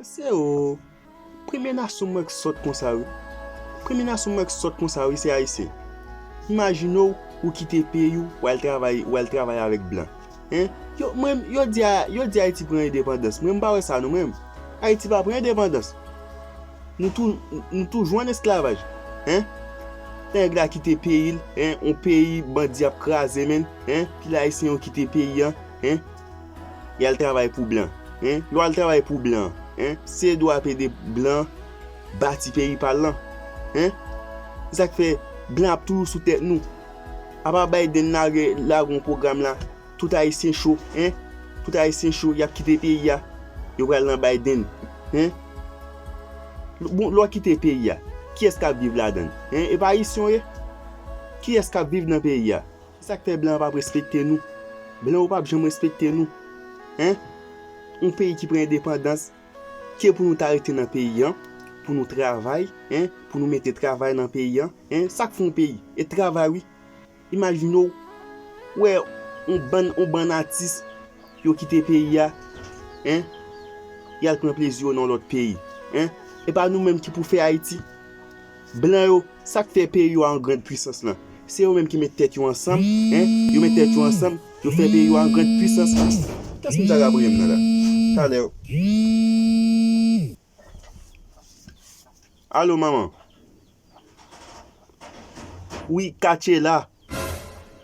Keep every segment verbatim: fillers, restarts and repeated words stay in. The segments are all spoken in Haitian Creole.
Se o. Premye nasyon m wè k sòt konsa wi. Premye nasyon m wè k sòt konsa wi, se Ayisyen. Imajine w, ou kite peyi w, w al travay, w al travay avèk blan. Hein? Yo, mwen, yo di a, yo di Ayiti pran endepandans. Mwen, m pa wè sa non, mwen. Ayiti pa pran endepandans. Nou tou, nou toujou an esklavaj. Hein? Nèg la kite peyi l, hein? On peyi bandi ap kraze, menn. Hein? Pil Ayisyen yo kite peyi an, hein? Y al travay pou blan, hein? Lè w al travay pou blan, hein? Se dwa pede blan bati peyi pa l lan, hein? Se sa k fè blan ap toujou sou tèt nou. Apa Biden lage, lage yon pwogram la, tout Ayisyen cho, hein? Tout Ayisyen cho, y ap kite peyi a, yo pral nan Biden, hein? Bon, lè w kite peyi a, kiyès k ap viv ladan l? Hein? E pa Ayisyen w ye? Kiyès k ap viv nan peyi a? Se sa k fè blan p ap respekte nou. Blan yo p ap janm respekte nou. Hein? Yon peyi ki pran endepandans, ke pou nou ta rete nan peyi an, pou nou travay, hein? Pou nou mete travay nan peyi an, hein? Sa k fè yon peyi? E travay wi. Imajine w, wè yon bann, yon bann atis, yo kite peyi a, hein? Y al pran plezi yo nan lòt peyi, hein? E pa nou menm ki pou fè Ayiti. Blan yo, sa k fè peyi yo a an grand pwisans lan? Se yo menm ki met tèt yo ansanm, hein? Yo met tèt yo ansanm, yo fè peyi yo a an grand pwisans. Kiyès moun sa k ap rele m nan la? Talè. Alo, manman. Wi, Katchela.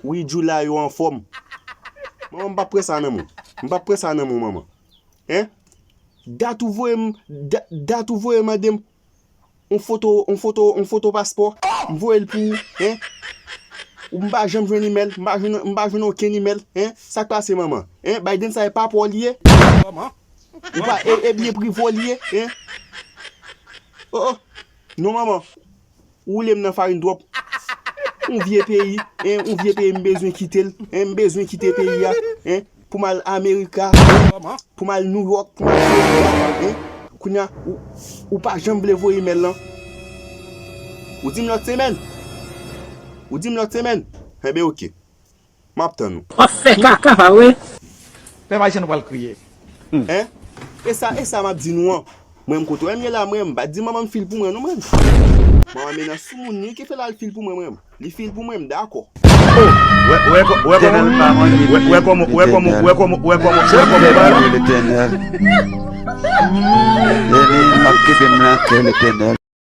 Wi, Djoula yo anfòm. Manman, m p ap pran sa nan men w. M p ap pran sa nan men w, manman. Hein? Dat ou voye m, da-, dat ou voye mande m on foto, on foto, on foto paspò. M voye l pou ou, hein? Ou m pa janm jwenn imèl, m pa jwenn, m pa jwenn okenn imèl, hein? Sa k pase, manman? Hein? Biden sa e pa pa w li ye? Ou pa e, e byen prive w li ye, hein? Oh, oh. Non, manman. Ou woule m nan farin twòp. Yon vye peyi, hein, yon vye peyi m bezwen kite l, hein, m bezwen kite peyi a, hein, pou m al Amerika, pou m al Nouyòk, pou m al Florida, hein. Kounye a, ou, ou pa janm vle voye imèl lan. Ou di m lòt semèn. Ou di m lòt semèn. Enben, oke. M ap tann ou. W ap fè kaka, pa vre? Pèp Ayisyen, nou pral kriye. Hein? E sa, e sa m ap di nou an. Mwen, m kote w ye la, mwen, m pa t di manman m fil pou mwen, non, mwen. Manman m nan soumoun li ki fè l al fil pou mwen, mwen. Li fil pou mwen, m dakò. Wè, wè, kò-, wè kòman, wè, wè kòman, wè kòman, wè kòman, wè kòman, wè kòman, Letènèl. Letènèl, m ap kenbe m nan kè, Letènèl.